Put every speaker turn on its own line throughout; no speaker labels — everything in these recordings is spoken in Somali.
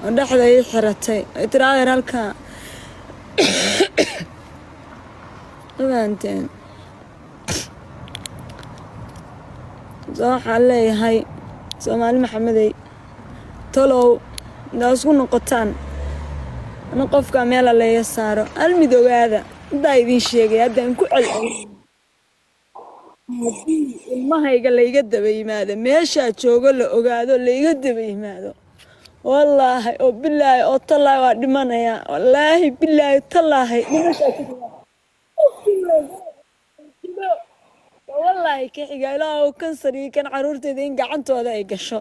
Oo dhexda ii xiratay ay tiri adeer halkaa. Ma fahanteen? Soo waxaan leeyahay Soomaali Maxamedey, talow intaa isku noqotaan ana qofka meela layga saaro. Hal mid ogaada, haddaa idiin sheegay, haddaan ku celcelin, haddii ilmahayga layga daba yimaado, meeshaa joogo la ogaado, layga daba yimaado, wallaahi oo bilaahi oo tallaahi waa dhimanayaa. Wallaahi bilaahi tallaahi dhimashaa ku xiga. Wallaahi ka xiga Ilaahow kansar iyo kan caruurteyda in gacantooda ay gasho,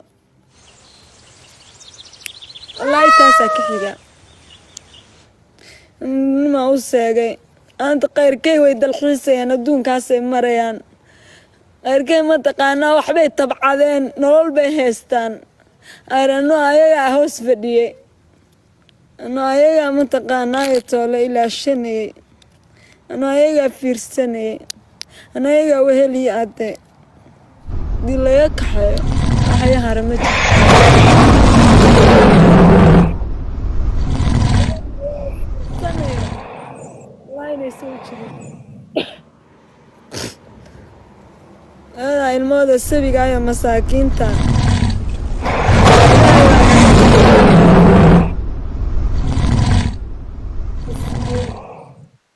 wallaahi taasaa ka xiga. Nimaa u seegay aanta khayrkay way dalxiisayaan, adduunkaasay marayaan. Khayrkay mataqaanaa, waxbay tabcadeen, nolol bay haystaan. Ano ayagaa hoos fadhiyey, ano ayagaa mataqaanaa toole ilaashanayay, ano ayagaa fiirsanayay, ano ayagaa weheliya. Ade hadii laga kaxeeyo waxya hara ma jirto. Wallaahi inaysan u jirin labadaa ilmooda sabiga iyo masaakiinta. Ilaahay baa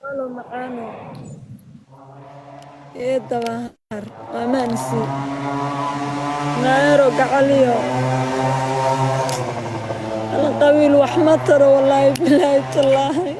walo macaano ee dabahar waa maansi naayaro gacaliyo alla qabiil wax ma taro. Wallaahi bilaahi tallaahi.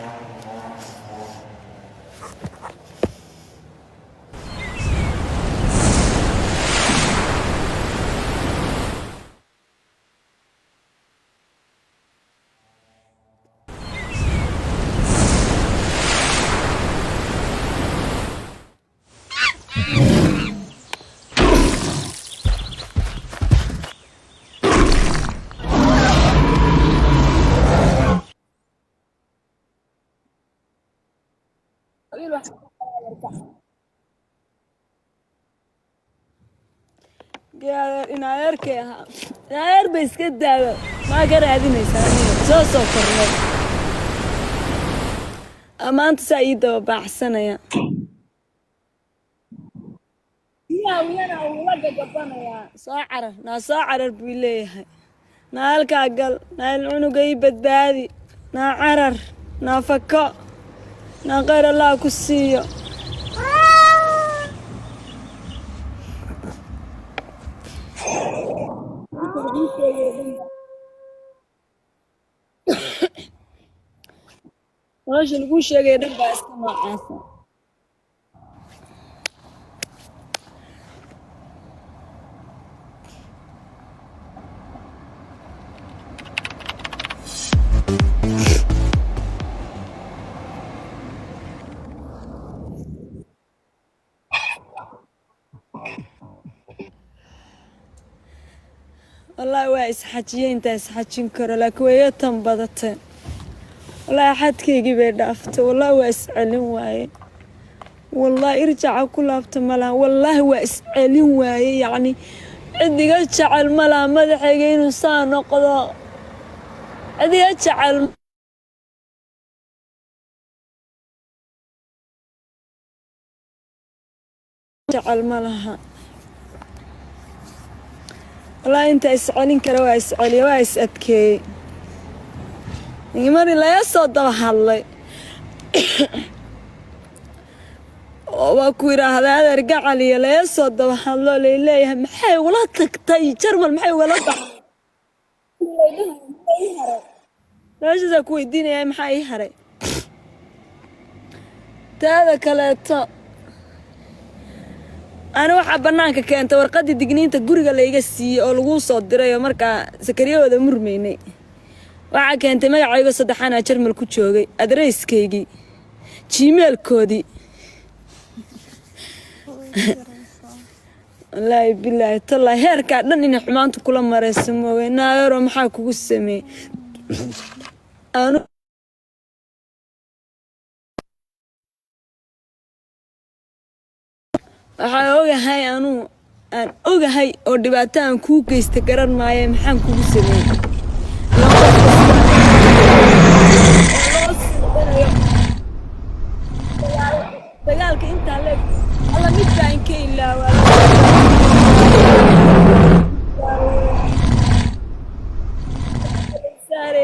Qabiil wax inadeerkay ahaa, inadeer bay iska daaba. Maa ka raadinaysaa aniga soo kornay maanta saa ii daba baaxsanaya biyaha wiyana uu la gagabanayaa. Soo carar naa, soo carar buu leeyahay. Naa halkaa gal, naa il cunuga ii badbaadi, naa carar, naa fako, naa khayr Allah ku siiyo. Nolosha laguu sheegaya dhan baa iska noocaasa. Wallaahi waa isxajiyey intaa isxajin karo, laakiin way iga tan badatay. Wallaahi xadkaygii bay dhaaftay. Wallaahi waa iscelin waaye. Wallaahi irjaca ku laabta malaha. Wallaahi waa iscelin waaye. Yacni cid iga jecel malaha madaxayga inuu saa noqdo, cid iga jecel jecel malaha. Wallaahi intaa iscelin kara waa isceliya, waa is adkeeyey. Marii laga soo daba hadlay oo waa ku yidhaahdaa adeer gacaliya, laga soo daba hadlo lay leeyahay maxay ugula tagtay Jarmal, maxay ugala baxday? Meeshaasaa ku weydiinaya, maxaa ii haray? Taada kaleeto, ani waxaa bannaanka keentay warqaddii digniinta guriga layga siiyey oo laguu soo diray, oo markaa sakariyahooda murmaynay. Waxaa keentay magacayga saddexaanaa Jarmal ku joogay, adareyskaygii, Gmailkoodii. Wallaahi bilaahi tallaahi heerkaa dhan inay xumaanta kula marayso moogay. Naayaro maxaa kugu sameeyey? Anu waxaa ogahay, anuu aan ogahay oo dhibaato aan kuu geysta garan maaye, maxaan kugu sameeyey? Ilaan qof kasta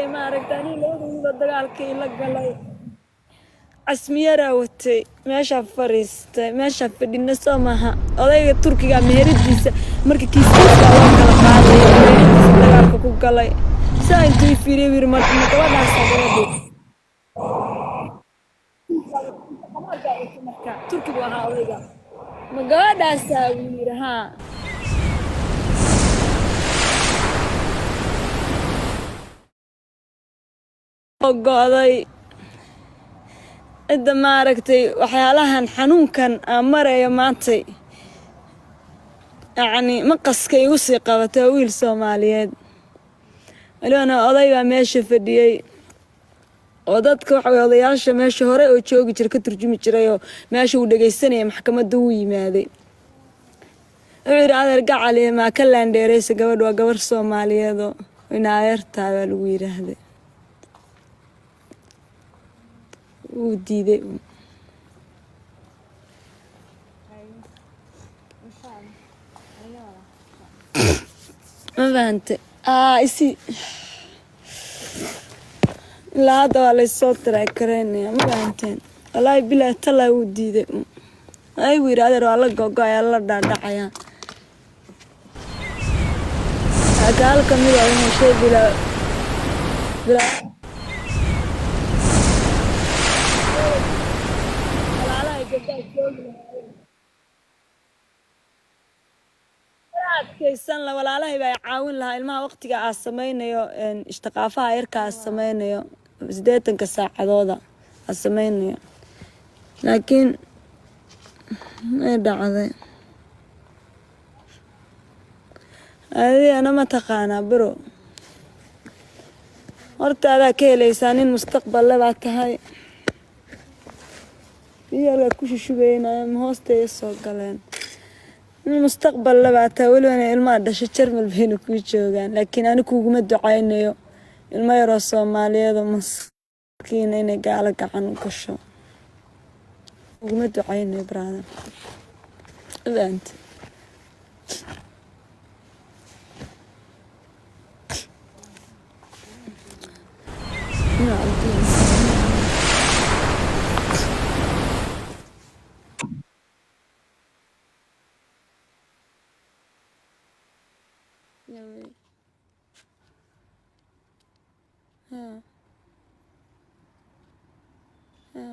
fiiriyey, maaragta, aniga labadooduba dagaalkii la galay. Casmiyaraa watay, meeshaa fariistay, meeshaa fadhina soo maaha. Odayga Turkiga meheradiisa marka kiiskiiska loo kala qaadayo, meheradiisa dagaalka ku galay. Saa intuu i fiiriyey yiri, ma gabadhaasa gabadhi marka Turkigu ahaa odayga, ma gabadhaasaa wuu yiri. Haa. Go'day cidda, maaragtay, waxyaalahan xanuunkan aan marayo maantay, yacni maqaska igu sii qabatay waa wiil Soomaaliyeed. Welibana oday baa meesha fadhiyey oo dadka waxa weye odayaasha meesha hore oo joogi jira ka turjumi jiray, oo meesha uu dhegaysanaya. Maxkamadda wuu yimaaday, wuxuu yidhi, "Adeer gacali, maa ka laandheeraysa? Gabadh waa gabar Soomaaliyeedoo ina adeertaa baa lagu yidhaahday." Wuu diiday. Ma fahantay? Aa isi ilaa hadda waa laysoo taraakareynaya. Ma fahanteen? Wallaahi bilaa talaa wuu diiday. Ay buu yidhi, "Adeer, waa la gogo-ayaa, la dhaadhacayaa." Kaal kamid ah inuu shay bilaa bilaa walaalaha gabdhaha joogi lahaayeen adkaysan la, walaalahay baa caawin lahaa ilmaha waqtiga aa sameynayo, ishtaqaafaha yarka aa sameynayo, 80-ka saacadooda aa sameynayo. Laakiin may dhacday. Adigana ma taqaanaa, bro, horta adaa ka helaysaa nin mustaqbal le baa tahay. Biyo halkaa ku shushubeynaya ma hoosteeya soo galeen. Nin mustaqbal le baa tahay, welibana ilmaha dhasho Jarmal bayna kuu joogaan. Laakiin ani kuguma ducaynayo ilmo yaroo Soomaaliyeed oo maskiina inay gaalo gacan u gasho, kuguma ducaynayo, brother. Fahanti? Ha ha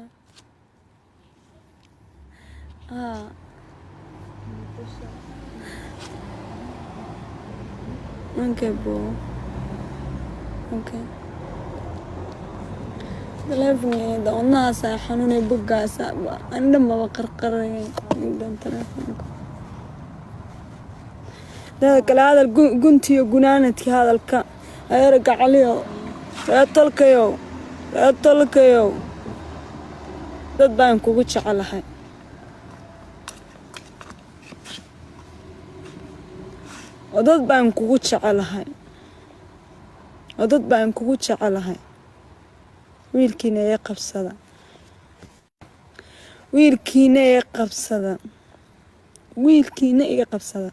ha. Okay bro, okay. Taleefonkeeda wadnahaasa xanuunay, boggaasa ani dhan maba qarqaraya dan taleefonka. Dada kale hadal guntiyo gunaanadkii hadalka, adeer gacaliyo, reer tolkayow, reer tolkayow, dad baan kugu jecelahay oo dad baan kugu jecelahay oo dad baan kugu jecelahay. Wiilkiina ee qabsada, wiilkiina ee qabsada, wiilkiina iga qabsada,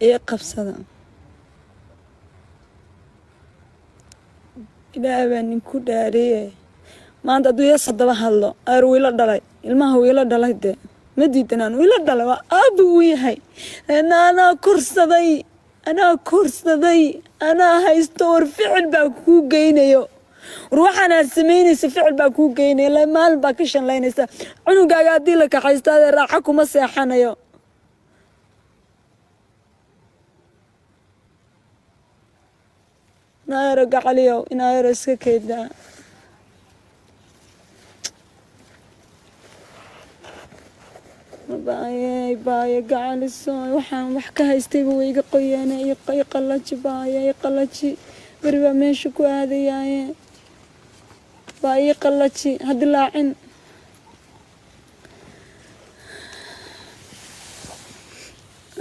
iga qabsada. Ilaahay baa ninku dhaariye, maanta hadduu yasa daba hadlo, aar wiilo dhalay, ilmaha wiilo dhalay dee ma diidanaan, wiilo dhalay waa aabbu uu yahay. Anaa korsaday, anaa korsaday, anaa haysto. War ficil baa kuu geynayo, war waxaanaad samaynaysa ficil baa kuu geynaya. La maalin baa ka shanlaynaysa. Cunugaaga haddii la kaxaysto, adee raaxo kuma seexanayo. Inaayaro gacaliyow, inaayaro iska keydaa. Baaye, baaye, gacaliso, waxaan wax ka haystayba way iga qoyeene. I qalaji, baaye, i qalaji. Beri baa meesha ku aadayaaye, baa ii qalaji, ha dilaacin.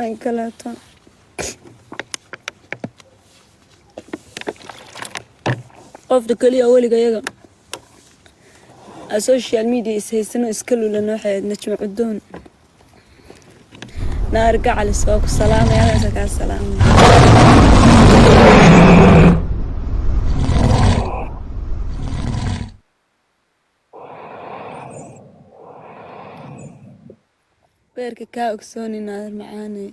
Ay kaleeto qofta keliya weliga yaga social media is haysano iska lulan waxay ahayd Najma Cudoon. Naar gacalis waa ku salaamaya, halkaasa kaa salaamaya. Beerka kaa ogsooni, naadir macaaney.